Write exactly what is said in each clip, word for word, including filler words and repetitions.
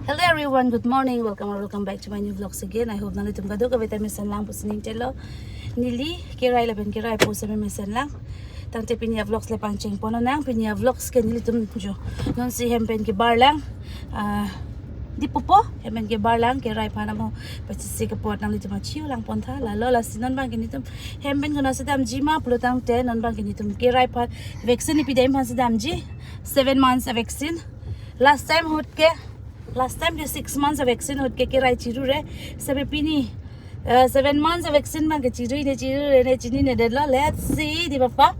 Hello everyone, good morning. Welcome or welcome back to my new vlogs again. I hope nanglitum kadokave ta mesen lang pusi ning chelo. Neli kerai lapen kerai apo seme mesen lang. Tangte pini a-vlogs le pangcheng pon nang, pini a-vlogs ke nelitum jo. Non si hem pen kebar lang. Ah, di pupo, hem pen kebar lang, kerai aphan amo pachisi kepot nanglitum achiu lang pon tha. Lalo lasi non abang ke nelitum hem pen konat si damji ma pulo tangte non abang ke nelitum kerai aphan vaccine ipi dam aphan si damji. Seven months a vaccine. Last time ahut ke, last time ke six months a vaccine ahut ke kerai chiru re. Seme pini, eh, seven months a vaccine abang ke chiru ne chiru re ne chinine detlo. Let's see, di papa.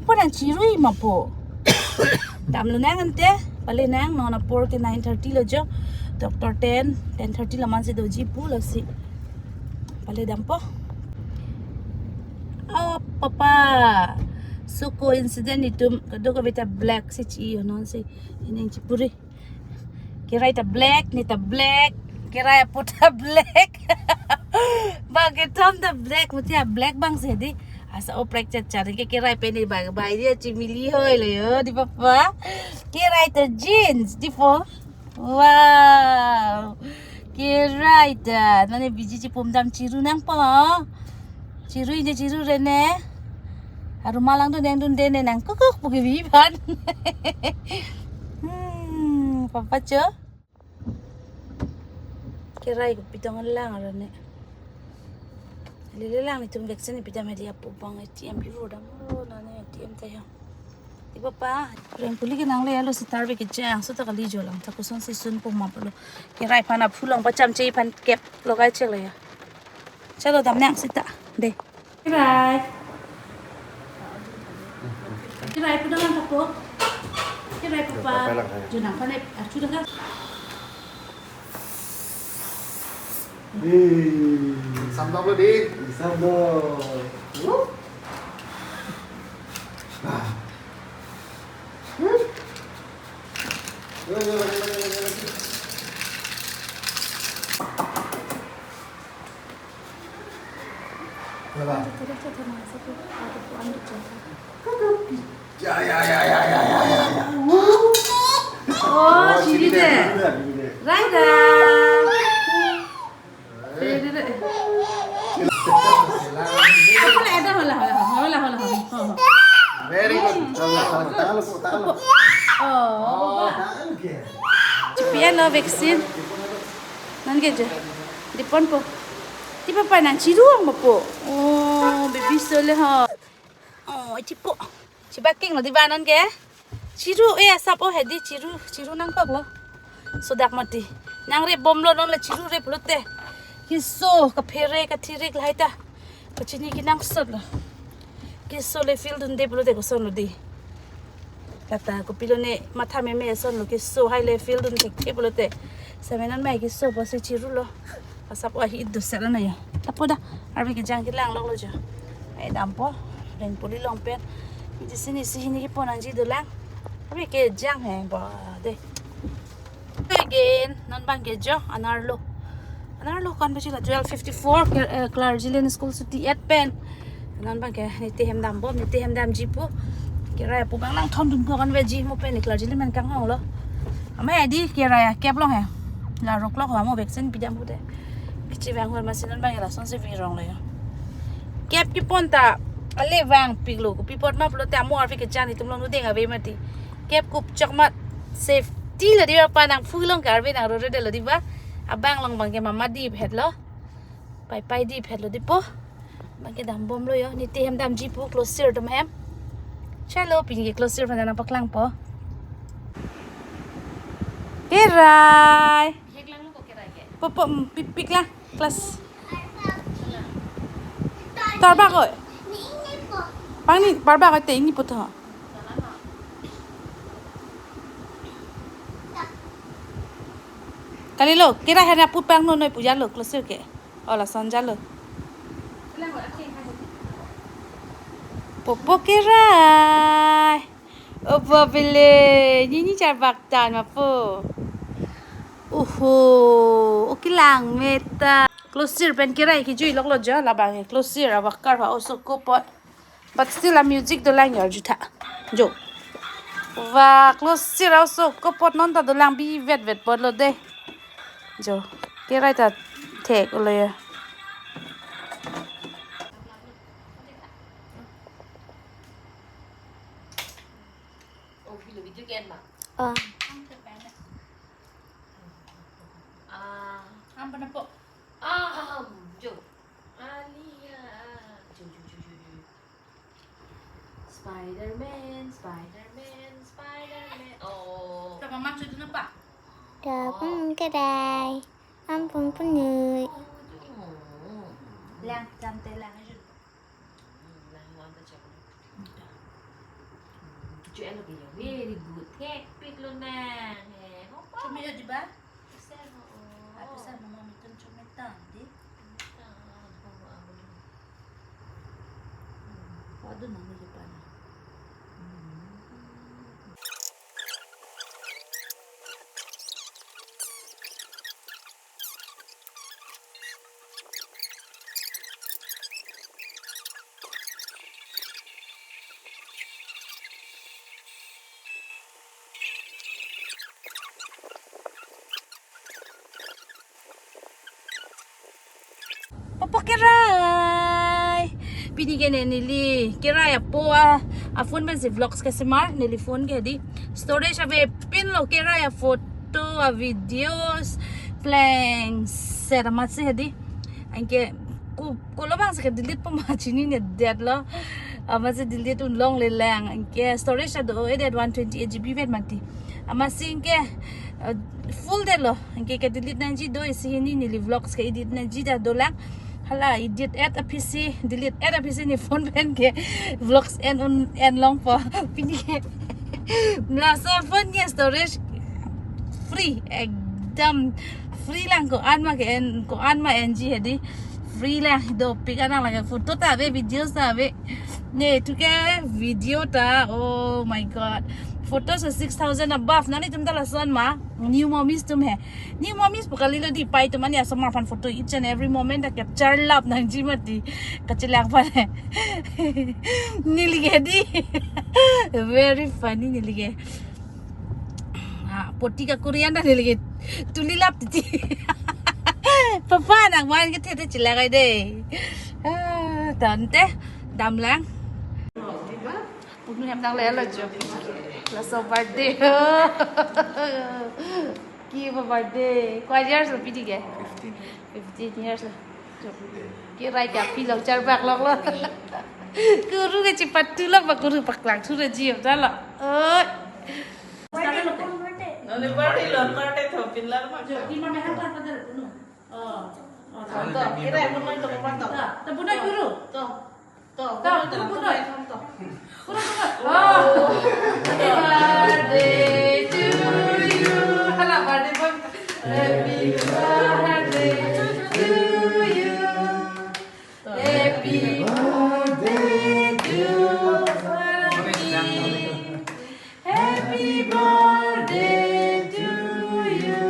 Papa nang chiru ma po. Damlo nang ante, pale nang non apor ke nine thirty lo jo. Doctor ten, ten thirty lo man si doji pulo si. Pale dampo. Oh, papa. So coincident itum kadokave ta black si chi-i non si. Ining chipuri. Kerai ta black, ne ta black, kerai apo ta black. Bang kethom ta black, mati a-black abang si di. Asa oprek chat chat ke kerai pen ne bang bai dia chimili hoi lo yo, di papa. Kerai ta jeans, di po. Wow. Kerai ta, mane biji chipum dam chiru nang po. Chiru ne chiru re ne. Aru malang dun deng dun de ne nang kukuk pu kebi aphan. Hmm, papa cho. Kerai kopi tong lang ara ne. Lele lang nelitum vaccine ipi dam hedi apo abang A T M biro damlo nane A T M ta ya. Di papa, reng puli ke nangle alo si tarve kejang, so ta kali jo lang, ta koson si sun po ma pulo. Kerai aphan aphu long pacham che aphan cap logai chek le ya. Chalo dam nang sita. De. Kerai. Kerai pu dam nang kapo. Kerai papa. Papa lang hai. Jo nang aphan achu dang ka. Sam dam lo di. Sam dam. Wuh. Ah. Hmm. Yo, yo, yo. Wala. Ya, ya, ya. Oh, chiri de. Right. Hola, hola, hola, hola, hola. Very good. Talo, talo, talo, talo. Oh. Talo ke? Chipian lo vaccine. Non ke jo. Di pon po. Di papa nang chiru ang po. Oh, baby so le ho. Oh, chipo. Chibaking lo di ba non ke? Chiru, eh, asap o hedi chiru, chiru nangkok lo. Sodak mati. Nang rep bom lo non le chiru rep lote. Keso, kaphere, kathirik lahai ta. Kachini kenangsot lo. Keso le feel dunde pulote koson lo di. Lata kopilo ne matha meme ason lo keso hai le feel dun thekthe pulote. Seme non mai keso pusi chiru lo. Asap o ahi do sela na ya. Tapo da. Arve kejang kelang lok lo jo. Ai dampo. Reng puli long pen. Jisi ne isi hini kepon nangji dolang. Arve kejang he ba de. Again, non abang ke jo, anerlo. Anerlo kan besi la twelve fifty-four, ke, eh, Clergyland School suti et pen. Non abang ke niti hem dam bom, niti hem damji pu. Kerai apo abang nangthom dun ko kan veji mo pen Clergyland men kanghong lo. Ama edi kerai akep long he. La rok lok ho mo vaccine pi dam pu de. Kichi vang hor masi non abang ke lason si virong lo yo. Cap kepon ta ale vangpik lo, kopi apot ma pulote amo arve kejang itum long nudeng ave mati. Cap kup chok mat safety lo di papa nang phu long ke arve nang rore de lo di ba. Abang long abang ke mama di phet lo. Pai pai di phet lo di po. Abang ke dam bom lo yo. Niti hem damji pu closure dam hem. Chalo pini ke closure aphan nangpaklang po. Kerai. Popo, mm, pik, pik lang, class. Tarbak oi. Pangni, parbak oi te, ingni puto. Kalilo, kerai hana put pang no noi puja lo, close ke. Ola son jalo. Popo kerai. O bo bile, nini charbak tan ma po. Oho, o kelang meta. Closure pen kerai kejui lok lo jo, labang closure abakar ha oso kopot. But still a music dolang yor jutha. Jo. Wa closure oso kopot non ta dolang bi vet vet bot lo de. Jo, kerai ta thek lo ya. Oh, video, video game ma? Oh. Ah. Am panapo. Ah, am, jo. Alia. Jo, jo, jo, jo, jo. Spider-Man, Spider-Man, Spider-Man. Oh. Tapa maksud itu apa? Tapa kerai. Ampun punui. Lang, jam te lang aja. Lang, lang ta jam. Cucu elo ke ya, very good. Thekpik lo nang. Eh, hopa. Cumi ya di ba? Bisa, oh. Ah, bisa, mama mitum cumi tang di. Tang, oh, oh, oh. Waduh, nani ke pa na. Papa kerai. Pini ke ne neli kerai apo a, a phone pensi vlogs kesemar, neli phone ke di storage avepin lo, kerai a photo a videos plengset amatsi hedi. Anke ko, kolo bangsi ke delete po ma chinine detlo. Amatsi delete un longle lang. Anke storage ado-e det one twenty-eight G B vet mati. Amatsi anke, eh, full detlo. Anke ke delete nangji do, isi hini neli vlogs ke edit nangji ta dolang. Hala edit et aphi si, delete et aphi si ne phone pen ke vlogs en un, en longpo. Pini ke laso phone ke storage free, ekdam free lang, ko-an ma ke en, ko-an ma enji hedi. Free lang, dopik anang lake, photo ta ave, videos ta ave. Ne tu ke video ta, oh my God. Photos six thousand above. Nangtum ta lason ma, new mommies tum he. New mommies pu kalilo di, pai tum ani asomar aphan photo each and every moment ta capture lap nangji mati. Kachelang aphan he. Neli ke di. Very funny neli ke. Ah, poti ka Korean ta neli ke tuli lap titi. Papa nang wan ke tete chelang ai de. Ah, tante, damlang. Punu hem nang lelo jo. Laso birthday. Ki ba birthday. Ko years lo pidi ke? Fifteen. Fifteen years lo. Kerai ke aphi long charbak lok lo. Kuru ke chipatu lok ba kuru paklang thu ra ji ta lo. Oi. Nani birthday lo, birthday tho pinlar ma. Jo, ki ma mehan kan pada punu. Oh. Oh, to, to. Kira mo man to, mo man to. To, to, bunai kuru. To. To, to, to, to, bunai. To. Kuru, kuru. Oh. Happy birthday to you. Hala birthday boy. Happy birthday to you. Happy birthday to Happy birthday to you.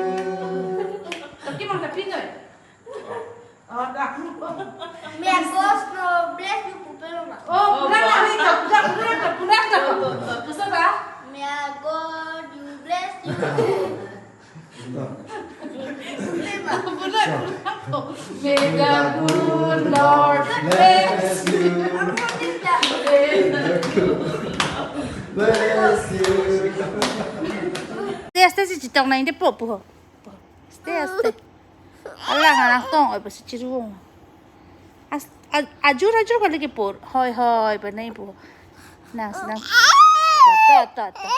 Tapi mang tapi noi. Oh, dah. May God bless you, Pupelo ma. Oh, pulang lagi, pulang, pulang, pulang, pulang. Gusto ba? May God you bless you. Pulang, pulang. May the good Lord bless you. Bless you. Aste aste si chitong na inde po po. Aste aste. Alang alang tong oi pasi chiru. As, a, ajur ajur kali ke por. Hoi hoi pa nai po. Nang si nang. Ta ta ta ta.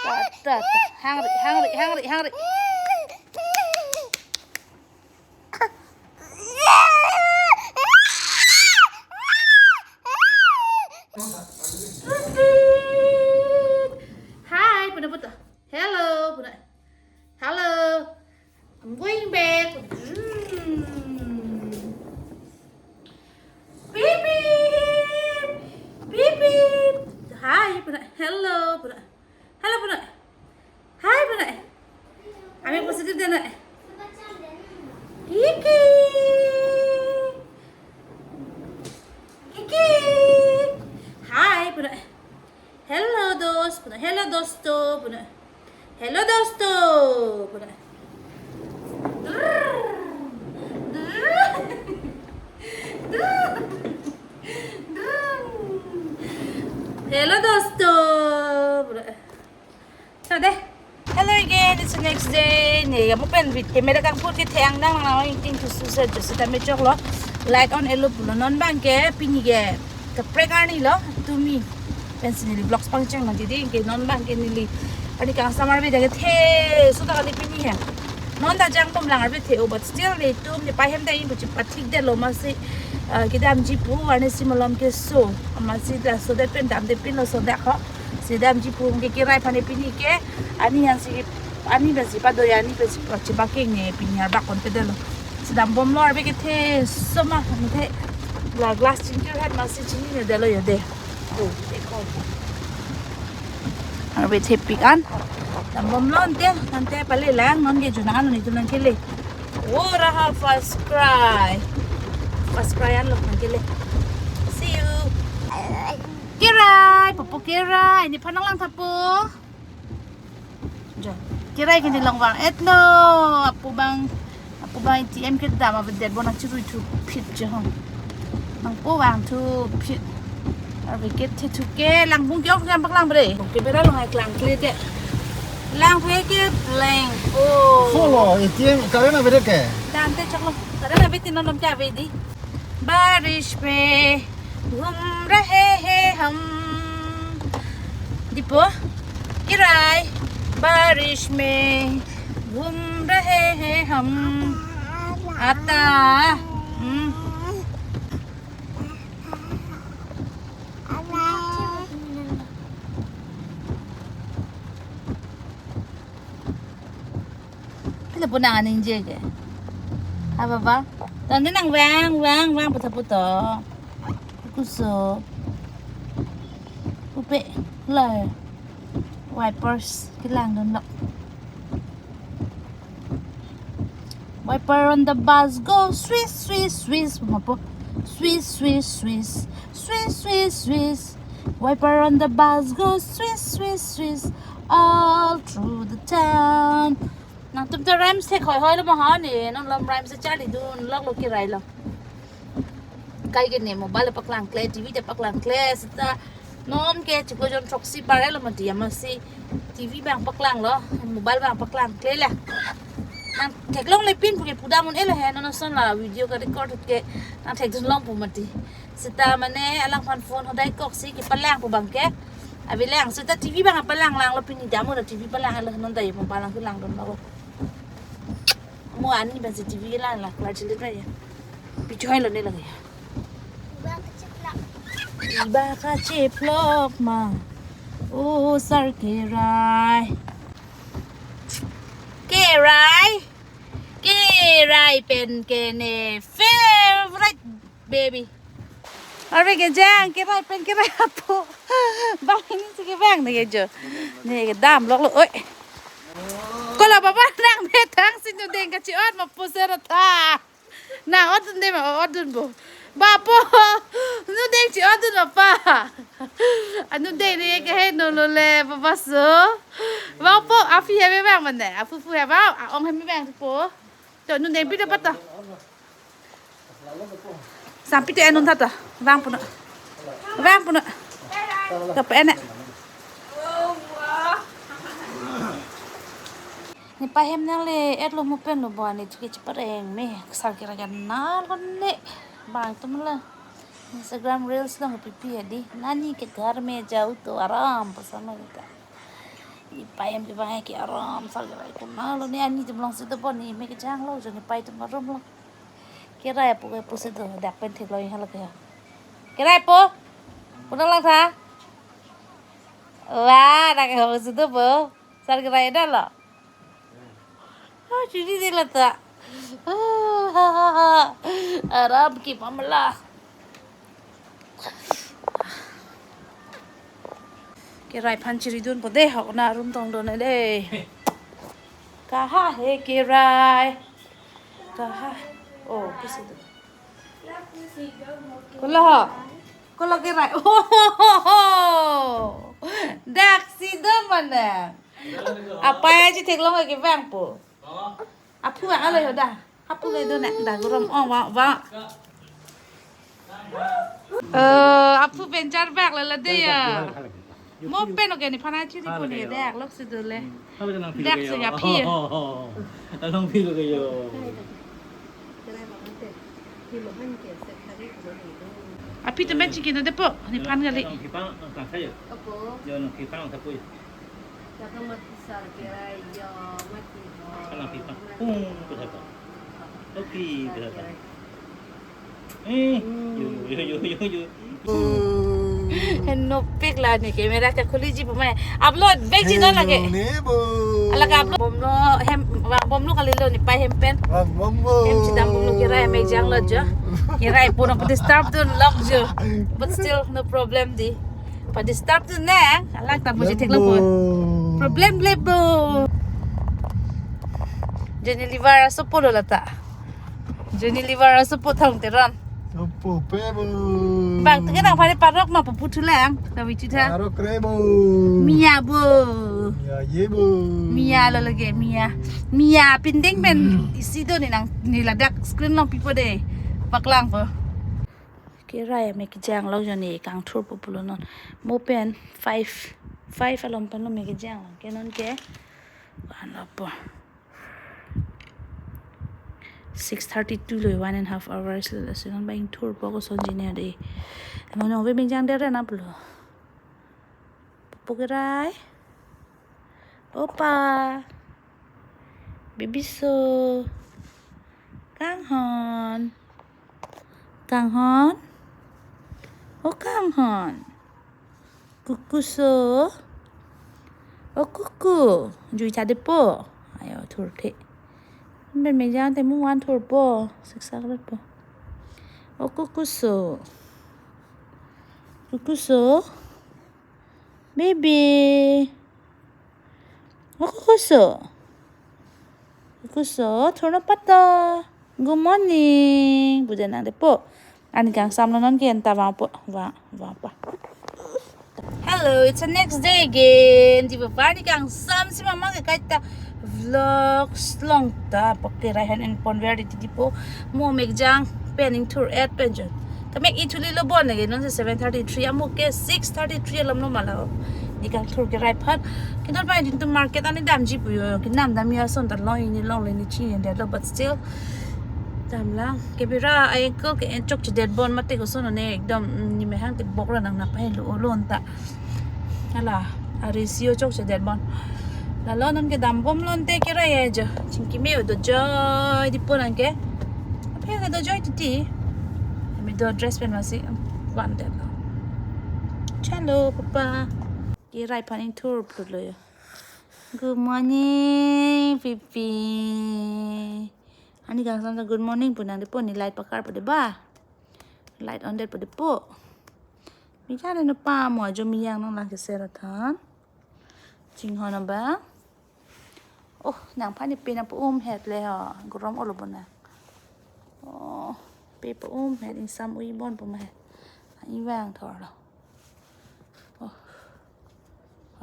Ta ta ta. Hungry, hungry, hungry, hungry. Hi, puna puto. Hello, puna. Hello. I'm going back. Mm. Beep, beep. Beep, beep. Hi, puna. Hello, puna. Hello, puna. Hi, puna. Ami positive dena. Kiki. Kiki. Hi, puna. Hello, dos. Puna. Hello, dosto. Puna. Hello, dosto. Puna. Hello, dosto. Sade. Hello again, it's the next day. Ne, ya, mo pen with camera kangpur ke theng dang nang nang ting tu su se jo sita me choklo. Light on elo pulo non bang ke pini ke kaprek arni lo tumi. Pensi neli vlogs pangcheng ma didi ke non bang ke neli. Ani kang samar be jage the su ta kali pini he. Non ta jang pom lang arbe the o, but still netum nepei hem ta in buchi pathik detlo masi, ah, kedamji pu arnisi malom ke so. Masi ta so det pen damde pinlo so dak ho. Si damji pu ke kerai aphan pini ke ani aphan si, ani pensi pado ya, ani pensi pachiba keng ne pini arbak kon pedelo. Si dambomlo arbe ke the soma the la glass chingkir het masi chinine detlo yo de. Oh, ekho. Arbe thepik an. Dambomlo ante, ante pale lang non ke juna ano ni tunang kele. Ora ha first cry. First cry an lo nang kele. See you. Kerai, popo kerai, nephan nanglang tha po. Jo. Kerai ke ne long vang etlo, apo bang, apo bang A T M kedam avedet bo nang chirui thu phit jo hong. Nangpo vang thu phit. Arve ke the thu ke lang bung ke ok jam paklang bre. Ke bera long ai klang kle te. Lang kle ke blank. Oh. Follow A T M current avedet ke. Dan te choklo. Current ave ti non lom ke ave di. बारिश में घूम रहे हैं हम. Dipo? Kerai. बारिश में घूम रहे हैं हम. Ata. Hmm. Pila punang aningje ke. Haba ba. Tangte nang vang, vang, vang, puta puta. Kuso. Upe, la. Wipers, kelang dunlo. Wiper on the bus go swish, swish, swish. Mapo. Swish, swish, swish. Swish, swish, swish. Wiper on the bus go swish, swish, swish. All through the town. Nangtum ta rhymes thek hoi hoi lo ma ha ne, non lom rhymes charli dun lok lo kerai lo. Kai ke ne mobile paklang kle, T V ta paklang kle, sita non ke chiklo jon throksi pare lo mati, amatsi T V bang paklang lo, mobile bang paklang kle la. Nang theklongle pin pu ke pudam un-e lo he, non ason la video ka record ke nang thekdun long pu mati. Sita mane alangphan phone hodai koksi kepalang pu bang ke. Ave lang, sita T V bang palang lang lo pini, dam un ta T V palang lo, non ta ye mobile lang kelang dun lo. Mo ani pensi T V lang la, klar chilit ba ya. Pichoi lo ne lagi ya. Iba kachiplok ma. O sar kerai. Kerai. Kerai pen ke ne favorite baby. Arve kejang, kerai pen kerai apo. Bang ini si kevang ne ke jo. Ne kedam lok lo, oi. Kola baba nang betang si nudeng kachi-ot ma pusera ta. Na, ot dun de ma, ot dun bo. Bapo, nudeng chi-ot dun apa. Anu deng ne ke he no lo le, baba so. Bapo, api he me bang mane, apu pu he bang, a-ong he me bang po. To nudeng pi de pa to. Sampi te anun tata. Vang puno. Vang puno. Kape ene. Nepei hem nangle-etlo mo pen lo bo ani thu ke chepareng me. Sar kerai ke nal kon ne. Bang tum la. Instagram reels lo pipi adi. Nani ke ghar mein jao to aram pasama kita. Nepei hem ke bang ke aram sar kerai ko nal lo ne ani tum long si to bo ne me kejang lo jo nepei tum aram lo. Kerai apo ke pusi do, dak pen thek lo yang halak ya. Kerai apo? Punang lang tha? Wah, dak ho pusi do bo. Sar kerai dak lo. Oh, cuci di lo ta. Aram ki pamela. Kerai aphan chiri dun po de, hok na room tong dun de. Kaha he kerai. Kaha. Oh, pusi do. Kola ho? Kola kerai. Oh, dak si do mane. Apei aji theklong ke bang po. Aphu ang alo yo da. Aphu le do ne da gorom ong wa wa. Eh, aphu pen charbak la la de ya. Mo pen oke nephan chiri pon ne dak lok si do le. Dak si ya phi. Along phi lo yo. Aphi temen chiki na depo nephan kali. Along phi pa nang ta yo. Yo along phi pa nang ta pu yo. Along phi pa. Pung pu ta pa. Oke pu ta pa. Eh, yo yo yo yo yo. Henopik la ne camera ta khuli ji pumai. Upload bek ji non lage. Hello, neighbor. Ala ka upload bomlo hem, bang bomlo kali lo nepei hem pen. Bang bomlo. Hem chidam bomlo kirai hem jang lo jo. Kirai pun apa disturb tu lok jo. But still no problem di. Pa disturb tu ne. Alak ta mujhe thek lo bo. Problem le bo. Jeni liver aso polo lata. Jeni liver aso po thong teron. Sopo pe bo. Bang tike nang pare parok ma pupu thulang. Kawi chitha. Parok re bo. Mia bo. Mia ye bo. Mia lo lage Mia. Mia pindeng pen isi do ne nang ne ladak screen long pipo de. Paklang po. Kirai me kejang lok jo ne kangthur po pulo non. Mo pen five, five alom pen lo me kejang lok. Ke non ke. Wan lo po. Six thirty-two lo, one and half hours lo, lasi non bang thur po koson jine de. Mo nong ve mengjang de re na pulo. Pupu kirai. Opa. Bibiso. Kanghon. Kanghon. O kanghon. Kukuso. O kuku. Jui chade po. Ayo thur the. Mbe mengjang te mo wan thur po. Siksak rat po. O kukuso. Kukuso. Baby. O kukuso. Kukuso, thurno patta. Good morning. Puja nang de po. Ani kangsam lo non ke anta vang po. Vang, vang pa. Hello, it's a next day again. Di ba ani kangsam si mama ke kaita vlogs long ta. Pakke raihan en pon ver di di po. Mo mekjang pen ingthur et pen jon. Kamek ithuli lo bon lagi non se seven thirty-three amo ke six thirty-three alam lo mala. Di kangthur kirai phan. Kinon pa din tu market ani damji puyo. Kinam dam ya son ta long ini long le ni chi ni de lo, but still. Dam lang. Ke bira ai ko ke en chokche det bon mate koson ne ekdom, mm, ni mehang te bok ra nang na pa lo olon ta. Ala, ari sio chokche det bon. Lalo non ke dam bom lon te kirai aja. Chingkime dojoi di po nang ke. Aphe ke dojoi titi. Mi do dress pen masi wan det lo. Chalo, papa. Kirai phan ingthur phlut lo ya. Good morning, Pipi. Ani kangsam ta good morning pu nang de po, ni light pakar po de ba. Light on det po de po. Mi jare no pa mo ajo mi yang nong lang ke sera than. Chinghon abang. Oh, nang pani pe na pu um het le ho. Gorom olo bona. Oh, pe pu um het ingsam ui bon pu ma het. Ai vang thor lo. Oh.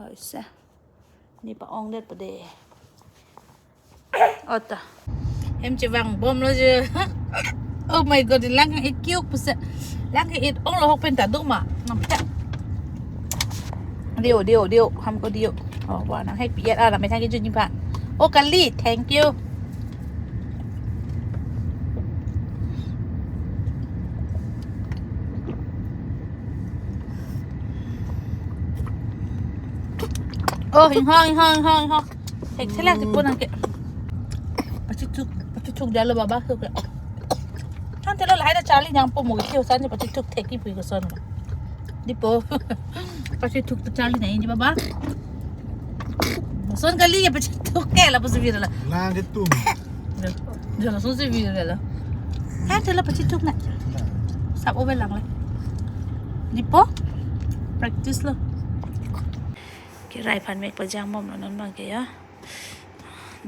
Oi se. Ni pa ong det po de. Ota. Hem chevang bom lo je. Oh my God, lang ke kiuk pusa. Lang ke it ong lo hok pen ta duk ma. Ngam pita. Dio, dio, dio. Ham ko dio. Oh, wa nang hek piat ala me thang ke jun ni pa. Oh, kali, thank you. Oh, hing hong, hing hong, hing hong, hing hong. Hek selak di po nang ke. Pachituk, pachituk dia lo baba ke. Kan telo lahai da charli nang po mo ke san pachituk thek ki pui koson. Di po. Pachituk ta charli na ini baba. Son kali ya pachituk ke la po sivir la. Lang ke tum. Jala so sivir la. Kan telo pachituk na. Sap over lang le. Di po. Practice lo. Kirai phan mek pajang bom lo non bang ke ya.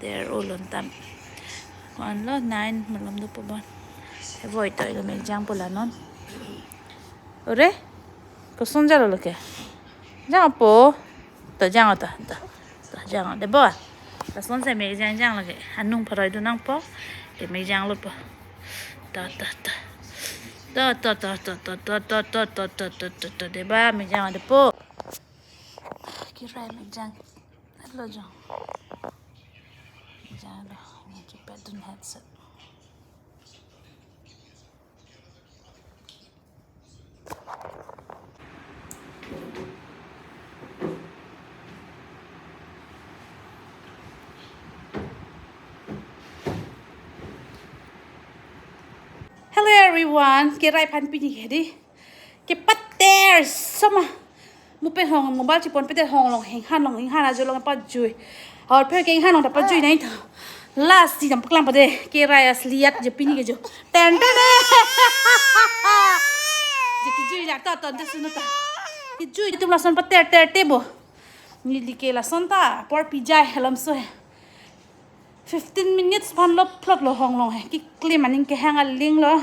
There olon tam. Wan lo nine malom do po bon. Voi toi lo mek jang po la non. Ore? Koson jalo lo ke? Jang po. To jang ta, ta. To jang de bo. Lason si me jangjang lake. Anung pharoi dun nangpo. Ke me janglo po. Ta ta ta. Ta ta ta ta ta ta ta ta ta ta ta ta ta ta. Deba me jang depo. Kirai me jang. Lo jang. Me janglo. Nang chepet dun headset. Hello everyone, kirai aphan pini ke dei. Kepater soma. Mo pen hong mobile chepon pete hong long henghan long inghan ajo long pajui. Aur pher ke inghan long ta pajui nai tho. Last si jam paklang pade kirai asliat je pini ke jo. Ten ten. Je kejui la ta ton te sunu ta. Kejui atum lason pater ter te bo. Neli ke lason ta apor pijai helamso he. Fifteen minutes aphan lo plot lo hong long he. Keklim aning kehang aling lo.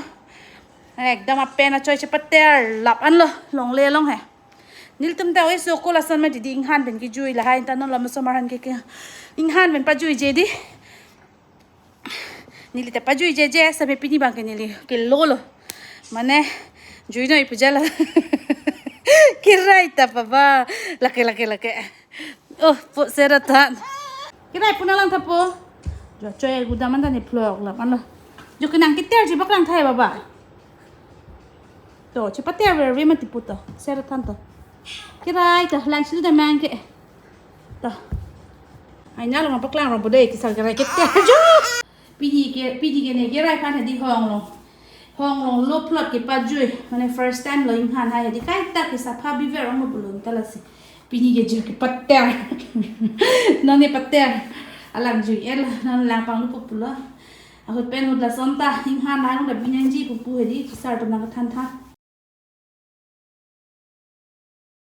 Ekdam apen achoi chepater lap an lo longle long he. Nelitum ta oi so ko lason ma didi inghan pen kejui lahai ta non lo masomar han ke ke. Inghan pen pajui je dei. Neli ta pajui je je sabe pini bang ke neli ke lo lo. Mane jui noi puja la. Kirai ta paba. Lake lake lake. Oh, po sera tan. Kirai puna lang tha po. Jo choi guda man ta ne phlok la man lo. Jo kenang keter ji bak lang thai baba. To, chepater ver ve mati puto. Sera tan to. Kirai to, lang sil da mang ke. To. Ai na lo ma paklang ro bode kisar kirai keter jo. Pini ke, pini ke ne kirai aphan hadi hong long. Hong long lo plot kepajui. Mane first time lo inghan hai hadi kaita ke sapha biver ong lo bulun ta lasi. Pini ke jo kepater. Non ne pater. Alang jui el, non lang panglo pulo. Ahut pen ahut lason ta inghan hai long da binang ji pupu hadi kisar to nang than than.